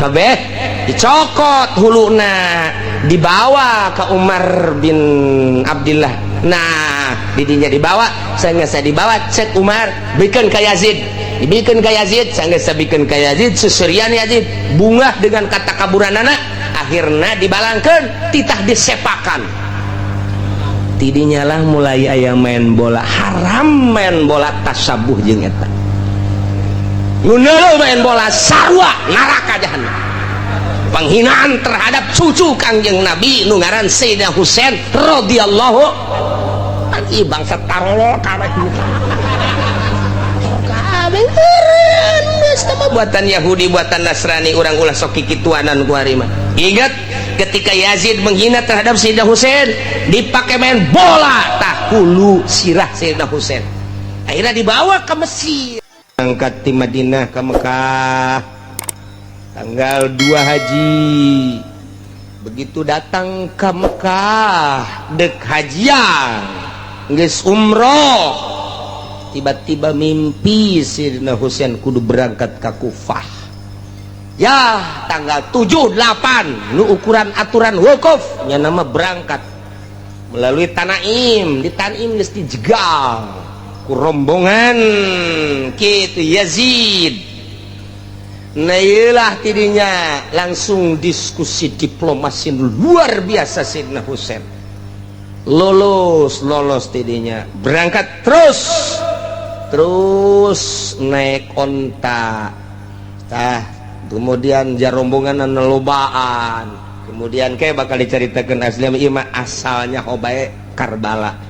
Kabeh dicokot huluna, dibawa ke Umar bin Abdillah. Nah, didinya dibawa, saya dibawa, cek Umar, bikin ka Yazid, dibikin ka Yazid, saya bikin ka Yazid, seserian Yazid bungah dengan kata kaburan anak. Akhirnya dibalangkan, titah disepakan. Tidinya lah mulai aya main bola haram, main bola tasabuh jeung eta. Nu main bola sarua neraka jahanam, penghinaan terhadap cucu Kangjeng Nabi nu ngaran Sayyidina Husain radhiyallahu. Ih, bangsa tarolol kabeh, kabeh eureun geus mah buatan Yahudi, buatan Nasrani. Urang ulah sok kikituanan ku ari mah. Ingat ketika Yazid menghina terhadap Sayyidina Husain, dipakai main bola, tah hulu sirah Sayyidina Husain akhirnya dibawa ke Mesir. Angkat di Madinah ke Mekah tanggal 2 haji. Begitu datang ke Mekah dek hajian, geus umroh, tiba-tiba mimpi Sayyidina Husain kudu berangkat ke Kufah ya, tanggal 7 8 nu ukuran aturan wukuf nya nama berangkat melalui Tanaim. Di Tanaim geus dijegal ku rombongan kitu Yazid. Nah, iyalah tidinya langsung diskusi diplomasi luar biasa. Sayyidina Husain lolos, lolos tidinya berangkat terus terus naik onta. Tah, kemudian jarombongan lobaan, kemudian kayak bakal diceritakan asli ieu mah asalnya hobae Karbala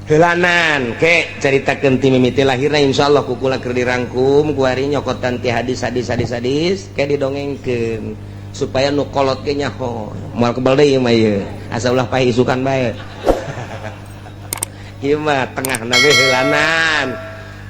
heulanan ke ceritakan ti mimiti lahirna. Insyaallah ku kula keur dirangkum ku ari nyokotan ti hadis, hadis, hadis, hadis, kayak didongengkeun supaya nu kolot ge nyaho. Moal kebal deui mah ieu, asa ulah paeh isukan bae. Ieu mah tengah nabi heulanan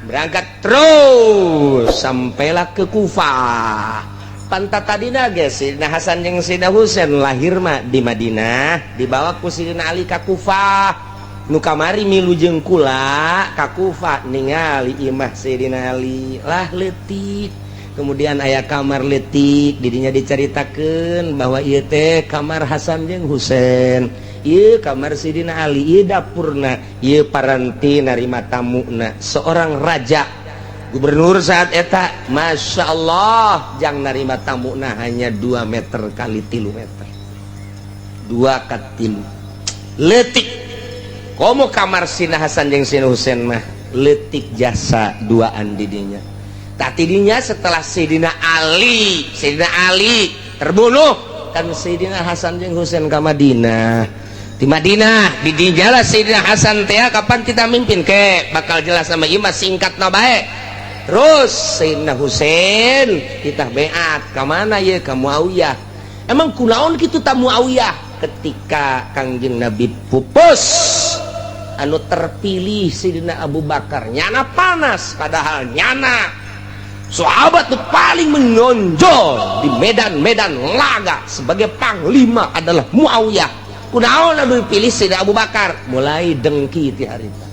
berangkat terus sampailah ke Kufah. Pantat tadina ge Sidina Hasan jeung Sidina Husain lahir mah di Madinah, dibawa ku Sidina Ali ka Kufah. Nu kamari milu jeung kula ka Kufah ningali imah Sidina Ali lah leutik, kemudian aya kamar leutik. Didinya diceritakeun bahwa ieu teh kamar Hasan jeung Husain, ieu kamar Sidina Ali, ieu dapurna, ieu paranti narima tamuna. Seorang raja gubernur saat eta, Masya Allah, jang narima tamuna hanya 2 meter kali 3 meter, 2 ka 3, leutik. Komo kamar Sina Hasan jeung Sina Husain mah leutik, jasa duaan didinya. Tak tidinya setelah Sayyidina Ali terbunuh kan, Sayyidina Hasan jeung Husain ke Madinah. Di Madinah di dijalah Sayyidina Hasan teh kapan kita mimpin ke bakal jelas sama ieu mah, singkat na bae. Terus Sayyidina Husain kita beat ke mana ya? Ke Muawiyah. Emang kunaon kitu ta Muawiyah? Ketika Kangjeng Nabi pupus, anu terpilih Sayyidina Abu Bakar, nyana panas, padahal nyana sahabat tuh paling menonjol di medan-medan laga sebagai panglima adalah Muawiyah. Kunaon anu dipilih Sayyidina Abu Bakar? Mulai dengki ti harita.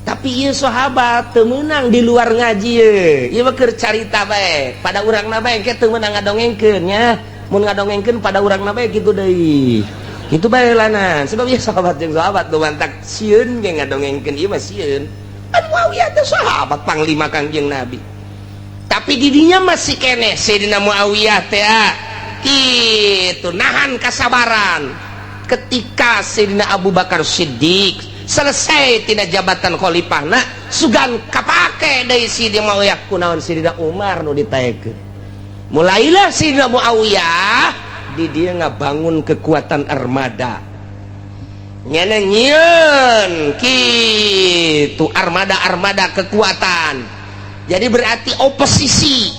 Tapi ieu sahabat teu meunang di luar ngaji ye. Ieu mah keur carita bae pada urangna bae, ke teu meunang ngadongengkeun nya. Mun ngadongengkeun pada urangna bae kitu deui, kitu bae lanan. Sebab ieu sahabat jeung sahabat nu mantak sieun ge ngadongengkeun ieu mah, sieun. Kan Muawiyah teh sahabat panglima Kangjeng Nabi, tapi didinya masih keneh Sayyidina Muawiyah teh kitu nahan kasabaran. Ketika Sayyidina Abu Bakar Siddiq selesai tina jabatan khalifahna, sugan kapake deui Sayyidina Muawiyah, kunaon Sayyidina Umar nu ditaekeun? Mulailah Sayyidina Muawiyah di dia ngabangun kekuatan armada, nyana nyieun kitu armada-armada kekuatan. Jadi berarti oposisi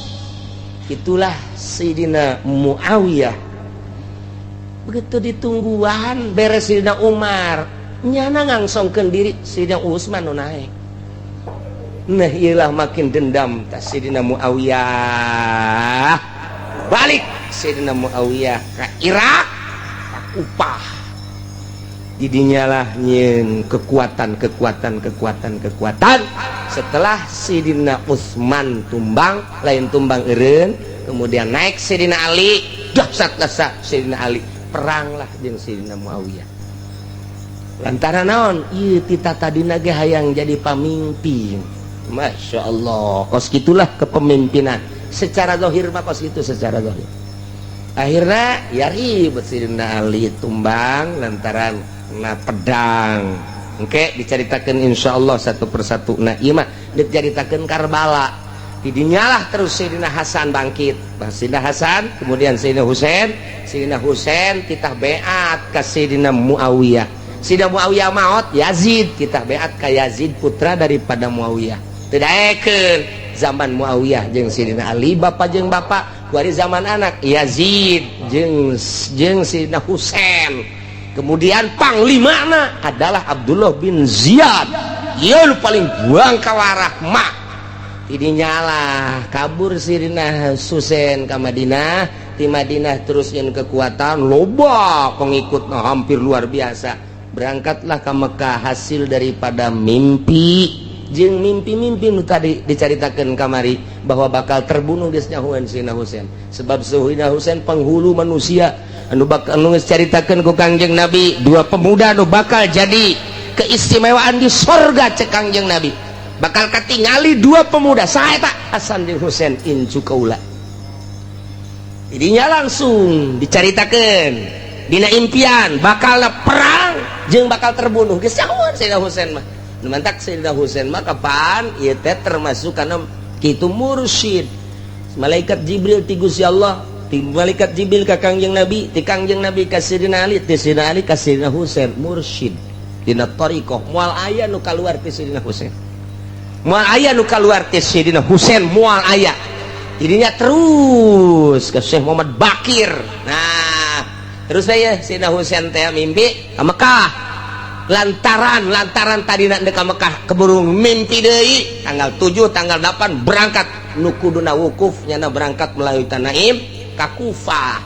itulah Sayyidina Muawiyah. Begitu ditungguan beres Sayyidina Umar, nyana ngangsongkeun diri, Sayyidina Utsman nu naik. Nah, iyalah makin dendam tas Sayyidina Muawiyah. Balik Sayyidina Muawiyah ke Irak, ke Kufah. Didinya lah nyieun kekuatan, kekuatan, kekuatan, kekuatan. Setelah Sayyidina Utsman tumbang, lain tumbang eureun. Kemudian naik Sayyidina Ali, dahsyat dahsyat Sayyidina Ali, peranglah jeung Sayyidina Muawiyah. Lantaran naon? Ieu tita tadina ge hayang jadi pamimpin. Masya Allah, kos gitulah kepemimpinan. Secara zahir mah kos gitu, secara zahir. Akhirnya ya ribut, Sayyidina Ali tumbang lantaran na pedang. Oke, diceritakan insya Allah satu persatu. Nah, iya mah diceritakan Karbala. Didinyalah terus Sayyidina Hasan bangkit. Bah, Sayyidina Hasan, kemudian Sayyidina Husain, Sayyidina Husain titah beat ke Sayyidina Muawiyah. Sayyidina Muawiyah maot, Yazid titah beat ke Yazid, putra daripada Muawiyah. Tidak ekeun zaman Muawiyah jeung Sayyidina Ali bapak jeung bapak, kuari zaman anak Yazid jeung jeung Sayyidina Husain. Kemudian panglimana adalah Abdullah bin Ziyad. Ieu nu paling buang kawarah mak. Ini nyalah kabur Sayyidina Husain ke Madinah. Di Madinah terus yang kekuatan loba pengikut, nah, hampir luar biasa. Berangkatlah ke Mekah hasil daripada mimpi jeung mimpi-mimpi nu tadi dicaritakeun kamari bahwa bakal terbunuh geus nyahoan Sayyidina Husain, sebab Sayyidina Husain penghulu manusia anu bakal anu geus caritakeun ku Kangjeng Nabi, dua pemuda anu bakal jadi keistimewaan di sorga. Cek Kangjeng Nabi bakal katingali dua pemuda, saya tak Hasan jeung Husain, incu kaula. Jadinya langsung dicaritakeun dina impian bakal perang jeung bakal terbunuh, geus nyahoan Sayyidina Husain mah. Nu mantak Sayyidina Husain mah kapan ieu teh termasuk karena kitu mursyid malaikat Jibril ti Gusti Allah, ti malaikat Jibril ka Kangjeng Nabi, ti Kangjeng Nabi ka Sayyidina Ali, ti Sayyidina Ali ka Sayyidina Husain, mursyid dina thariqah. Moal aya nu kaluar ti Sayyidina Husain, moal aya nu kaluar ti Sayyidina Husain, moal aya. Jadinya terus ke Syekh Muhammad Bakir. Nah, terus saya Sayyidina Husain teh mimpi ke Mekah, lantaran lantaran tadi nak ka Mekah keburu mimpi deui tanggal 7, tanggal 8 berangkat. Nu kuduna wukuf nyana berangkat melalui Tanaim ka Kufah.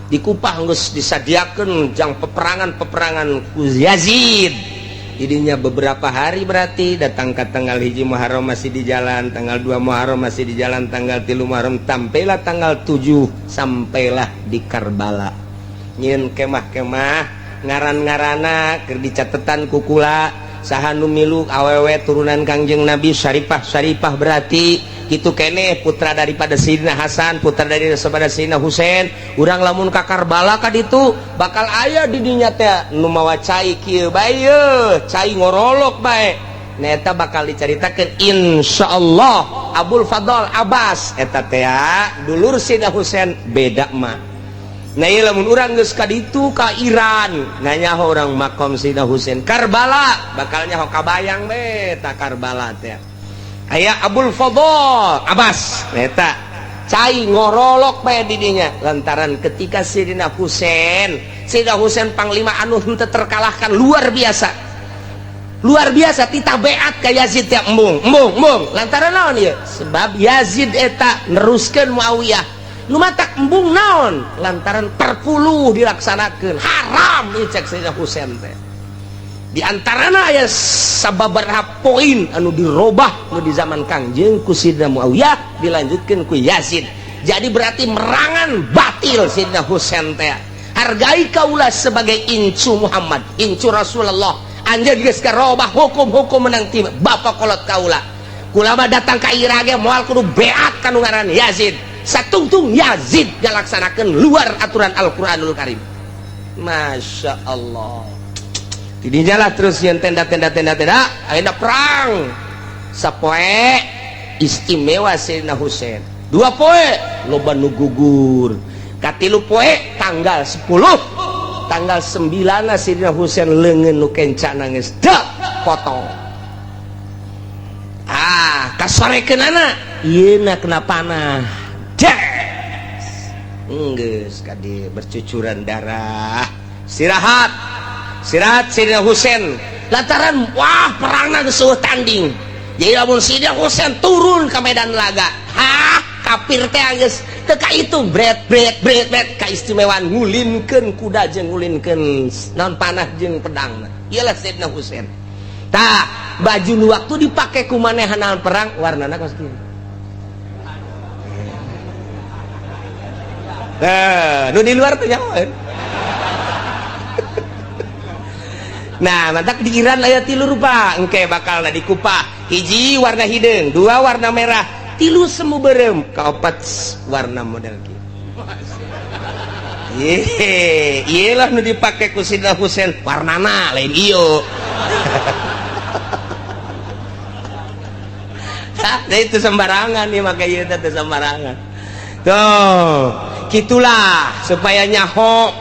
Di Kufah geus disadiakeun jang peperangan-peperangan ku Yazid. Jadinya beberapa hari berarti datang ke tanggal 1 Muharram masih di jalan, tanggal 2 Muharram masih di jalan, tanggal 3 Muharram, sampailah tanggal 7, sampailah di Karbala. Nyieun kemah-kemah, ngaran-ngarana keur dicatetan kukula saha nu milu, awewe turunan Kangjeng Nabi, Syarifah Syarifah, berarti gitu kene putra daripada Sayyidina Hasan, putra daripada Sayyidina Husain. Urang lamun ka Karbala ka ditu bakal aya di dinya teh nu mawa cai kieu bae ye, cai ngorolok bae. Nah, eta bakal dicaritakeun insyaallah. Abul Fadl Abbas eta teh dulur Sayyidina Husain, beda mah. Nah, ieu lamun urang geus ka ditu ka Iran, nanya orang makom Sayyidina Husain Karbala, bakal nyaho kabayang be ta Karbala teh aya Abul Fadl Abbas eta cai ngorolok bae di dinya. Lantaran ketika Sayyidina Husain, Sayyidina Husain panglima anu henteu terkalahkan, luar biasa, luar biasa, titah beat ka Yazid teh embung embung embung. Lantaran naon ieu? Sebab Yazid eta neruskeun Muawiyah. Nu matak embung naon? Lantaran perpuluh dilaksanakeun haram ieu cek Sayyidina Husain teh. Di antarana aya sababaraha poin anu dirobah nu di zaman Kangjeng ku Sayyidina Muawiyah, dilanjutkeun ku Yazid. Jadi berarti merangan batil Sayyidina Husain teh. Hargai kaula sebagai incu Muhammad, incu Rasulullah. Anjeun geus karobah hukum-hukum menang ti bapak kolot kaula. Kulama datang ka ira ge moal kudu beat ka nu ngaran Yazid. Satungtung Yazid ngalaksanakeun luar aturan Al-Qur'anul Karim. Masya Allah. Tidinya lah terus yang tenda-tenda tenda-tenda ayeuna perang sapoe istimewa Sayyidina Husain, dua poe loba nu gugur, katilu poe tanggal 10, tanggal 9 Sayyidina Husain leungeun nu kenca nangis dak potong. Ah, kasorekeunana ieu na kena panah des, geus kadi bercucuran darah. Istirahat, istirahat Sayyidina Husain lantaran wah perangna geus eueuh tanding. Jadi lamun Sayyidina Husain turun ke medan laga, hah, kafir teh geus teu kahitung, bret bret bret bret. Kaistimewaan ngulinkeun kuda jeung ngulinkeun naon, panah jeung pedang. Iyalah Sayyidina Husain. Tah, baju nu waktu dipake ku manehanna perang warnana kos kieu. Nah, nu di luar teh nyahoeun. Nah, mantak di Iran aya tilu rupa, engke bakalna dikupah. Hiji warna hideung, dua warna merah, tilu semu beureum, kaopat warna model kieu. Ye, ieu lah nu dipake ku Sidna Husain, warnana lain ieu. Nah, itu sembarangan nih make ieu teh sembarangan. Tuh, gitulah supaya nyaho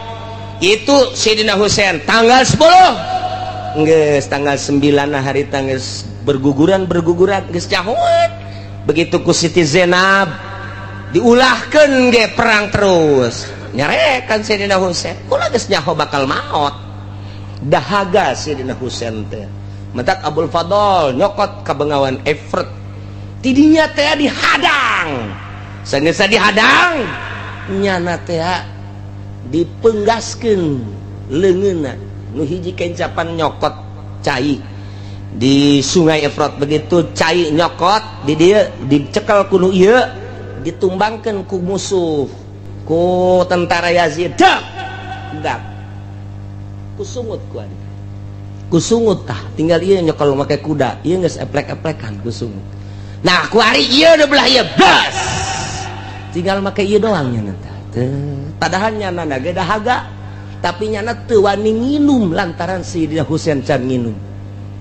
itu Sayyidina Husain tanggal 10. Geus tanggal 9 hari tanggal berguguran geus nyahoeun. Begitu ku Siti Zainab diulahkeun ge perang terus. Nyarekan Sayyidina Husain, kula geus nyaho bakal maot. Dahaga Sayyidina Husain teh. Mentak Abul Fadl nyokot ka Bengawan Efrat. Tidinya teh dihadang. Sanggeus dihadang, nyana teh dipenggaskeun leungeunna. Nu hiji kencapan nyokot cai di Sungai Efrat. Begitu cai nyokot di dieu dicekel ku nu ieu, ditumbangkeun ku musuh, ku tentara Yazid. Dak. Dak. Kusungut ku adi. Kusungut tah, tinggal ieu nyokel make kuda, ieu geus eplek-eplekan kusungut. Nah, ku ari ieu udah belah ieu, bas. Tinggal make ieu doang nya teh. Padahal nyana ge dahaga, tapi nyana teu wani nginum lantaran Sayyidina Husain can nginum.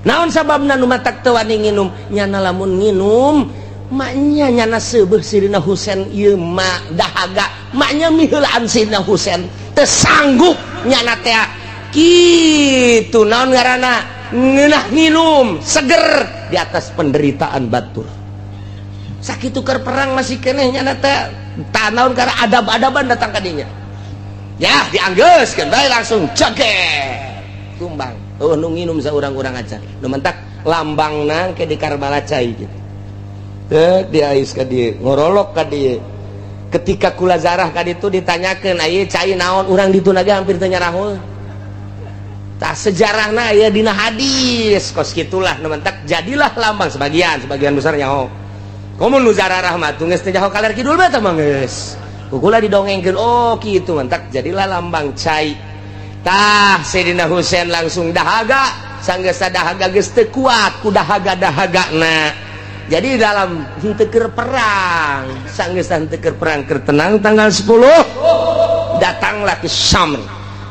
Naon sababna nu matak teu wani nginum? Nyana lamun nginum, maknya nyana seubeuh Sayyidina Husain ieu mah dahaga, maknya miheulaan Sayyidina Husain teu sanggup nyana teh. Kitu naon ngaranna? Ngeunah nginum seger di atas penderitaan batur. Sakitu keur perang masih keneh nyana teh tanaon karena adab-adaban datang ka dinya. Ya, dianggeuskeun bae langsung ceger. Tumbang. Oh, nu nginum saurang-urang aja. Nu mentak lambangna ke di Karbala cai gitu. Teu diais ka dieu, ngorolok ka dieu. Ketika kula zarah ka ditu ditanyakeun, "Aya cai naon?" Urang ditu ge hampir teu nyaraho. Tah sejarahna aya dina hadis, kos kitulah nu mentak jadilah lambang sebagian besar nyaho. Komo nu zarah mah tuh geus teu nyaho kaler kidul bae teh mah geus. Kukula didongengkeun, oh kitu mentak jadilah lambang cai. Tah Sayyidina Husain langsung dahaga, sanggeus dahaga geus teu kuat ku dahaga-dahagana. Jadi dalam henteu keur perang, sanggeus henteu keur perang keur tenang tanggal 10 datanglah ke Syam.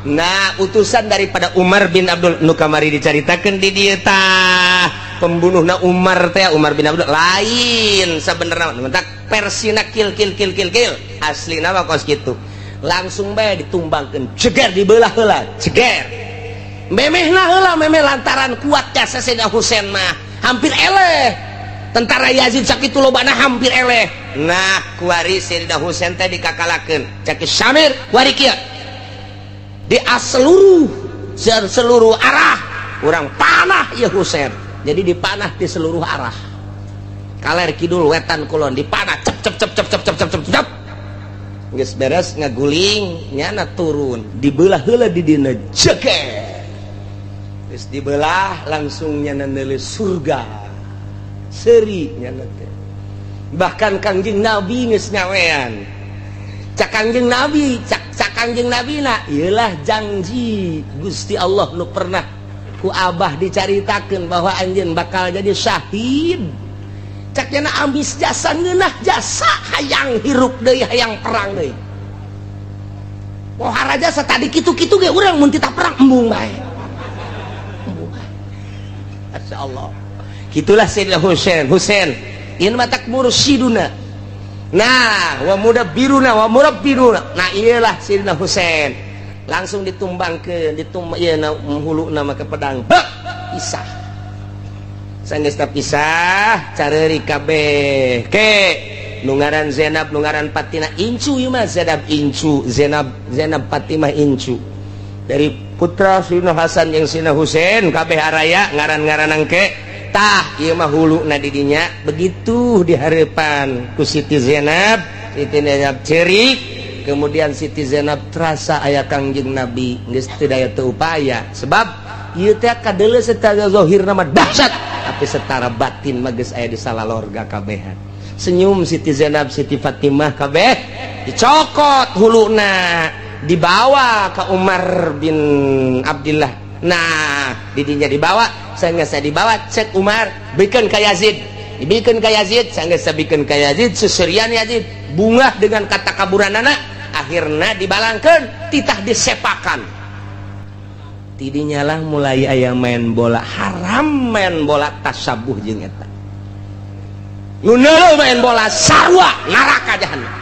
Nah, utusan daripada Umar bin Abdul nu kamari dicaritakeun di dieu tah, pembunuhna Umar teh Umar bin Abdul lain sabenerna mentak persina kil kil kil kil kil aslina mah kos kitu. Langsung bae ditumbangkeun, ceger dibelah heula, ceger. Memehna heula memeh lantaran kuat jasa Sayyidina Husain mah hampir eleh. Tentara Yazid sakitu lobana hampir eleh. Nah, kuari Sayyidina Husain teh dikakalakeun. Cek Syamir kuari kieu. Di seluruh arah urang panah ya Husain. Jadi dipanah di seluruh arah. Kaler kidul wetan kulon dipanah cep cep cep cep cep cep cep cep cep. Geus beres ngaguling nyana turun dibelah heula di dina jeger. Geus dibelah langsung nyana neuleus surga. Seuri nyana teh. Bahkan Kangjeng Nabi geus nyawean. Cak Kangjeng Nabi, cak Kangjeng Nabi na ieulah janji Gusti Allah nu pernah ku Abah dicaritakeun bahwa anjeun bakal jadi syahid. Cak nyana ambis jasa ngeunah jasa hayang hirup deui hayang perang deui. Pohara jasa tadi kitu-kitu ge urang mun titah perang embung bae. Embung bae. Masyaallah. Kitulah Sayyidina Husain. Husain ieu mah tak mursyiduna. Nah, wa mudabbiruna wa murabbiruna. Nah, iyalah Sayyidina Husain. Langsung ditumbangkeun, ditumbang ieu na huluna make pedang. Bek, pisah. Sanggeus pisah, careuri kabeh. Ke nu ngaran Zainab, nu ngaran Fatimah incu ieu mah Zainab incu, Zainab Fatimah incu. Dari putra Sayyidina Hasan jeung Sayyidina Husain kabeh araya ngaran-ngaran engke. Tah ieu mah huluna di dinya begitu di hareupan ku Siti Zainab, Siti Zainab cerik, kemudian Siti Zainab terasa aya Kangjeng Nabi geus teu daya teu upaya sebab ieu teh kadeuleu secara zahirna mah dahsyat tapi secara batin mah geus aya di salalorga kabehan. Senyum Siti Zainab, Siti Fatimah kabeh. Dicokot huluna, dibawa ke Umar bin Abdullah. Nah, didinya dibawa, sehingga saya dibawa, cek Umar, bikin ka Yazid, dibikin ka Yazid, sehingga saya bikin ka Yazid, seserian Yazid bungah dengan kata kaburan anak, akhirnya dibalangkan, titah disepakan. Tidinya lah mulai aya main bola haram, main bola tasabuh jeung eta. Nu main bola sarua neraka jahanam.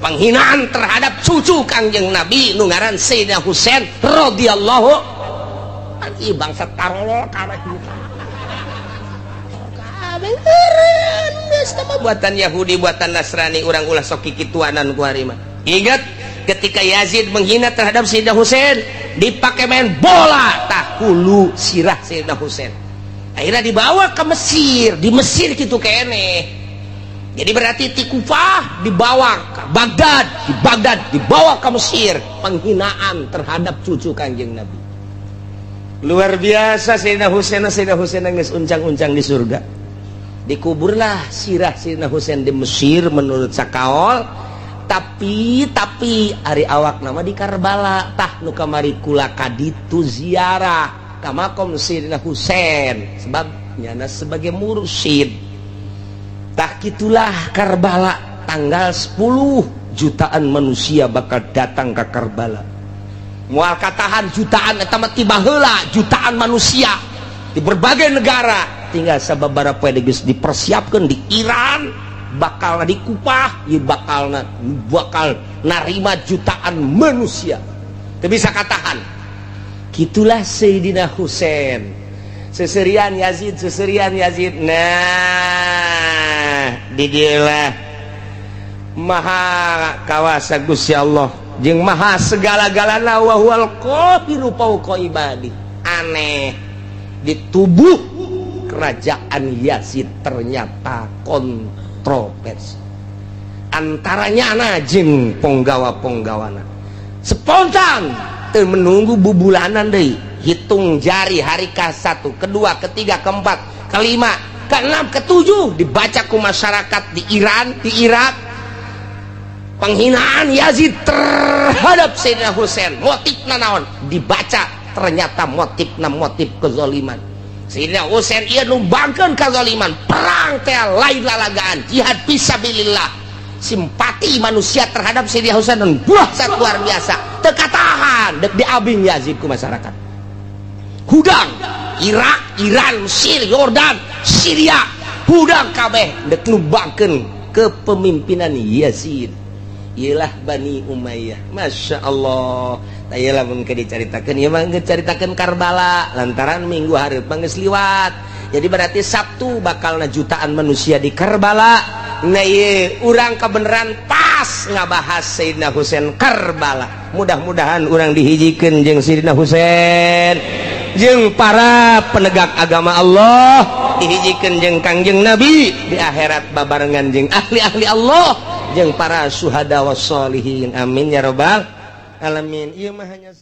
Penghinaan terhadap cucu Kangjeng Nabi nu ngaran Sayyidina Husain radhiyallahu. Ih, bangsa tarolol kabeh. Kabeh buatan Yahudi, buatan Nasrani, urang ulah sok kikituanan ku ari mah. Ingat ketika Yazid menghina terhadap Sayyidina Husain, dipakai main bola, tah hulu sirah Sayyidina Husain. Akhirnya dibawa ke Mesir, di Mesir gitu kene. Jadi berarti di Kufah dibawa ke Baghdad, di Baghdad dibawa ke Mesir, penghinaan terhadap cucu Kanjeng Nabi. Luar biasa Sayyidina Husain, Sayyidina Husain geus uncang-uncang di surga. Dikuburlah sirah Sayyidina Husain di Mesir menurut sakaol, tapi ari awak nama di Karbala. Tah, nu kamari kula kaditu ziarah ka makom Sayyidina Husain sebab nyana sebagai mursyid. Tah, kitulah Karbala. Tanggal 10 jutaan manusia bakal datang ke Karbala, moal katahan jutaan eta mah. Tiba heula jutaan manusia di berbagai negara, tinggal sababaraha poe geus dipersiapkan di Iran, bakal di Kupah ya, bakal bakal narima jutaan manusia, teu bisa katahan. Gitulah Sayyidina Husain, seserian Yazid, seserian Yazid. Nah, di dialah maha kawasa Gusti Allah jeung maha segala-galana, wa huwal qahiru fauqa ibadi. Aneh, di tubuh kerajaan Yazid ternyata kontroversi antaranya anak jeung ponggawa-ponggawana. Spontan teu menunggu bubulanan deui, hitung jari hari ke satu, kedua, ketiga, keempat, kelima, keenam, ketujuh, dibaca ku masyarakat di Iran, di Irak, penghinaan Yazid terhadap Sayyidina Husain motifna naon. Dibaca, ternyata motifna motif kezaliman. Sayyidina Husain ieu numbangkeun kezaliman, perang teh lain lalagaan, jihad fisabilillah. Simpati manusia terhadap Sayyidina Husain dan buah luar biasa, teu katahan, dek diabing Yazid ku masyarakat. Hudang Irak, Iran, Mesir, Yordan, Syria, hudang kabeh dek numbangkeun kepemimpinan Yazid. Ialah Bani Umayyah. Masya Allah. Iyalah, mungkin diceritakan ya mah, diceritakan Karbala lantaran minggu hari geus liwat. Jadi berarti Sabtu bakal jutaan manusia di Karbala. Nah, iya, urang kebenaran pas ngabahas Sayyidina Husain Karbala. Mudah-mudahan urang dihijikeun jeung Sayyidina Husain jeung para penegak agama Allah, dihijikeun jeung Kangjeng Nabi, di akhirat babarengan jeung ahli-ahli Allah jeung para syuhada wassolihin. Amin ya robbal alamin. Ieu mah hanya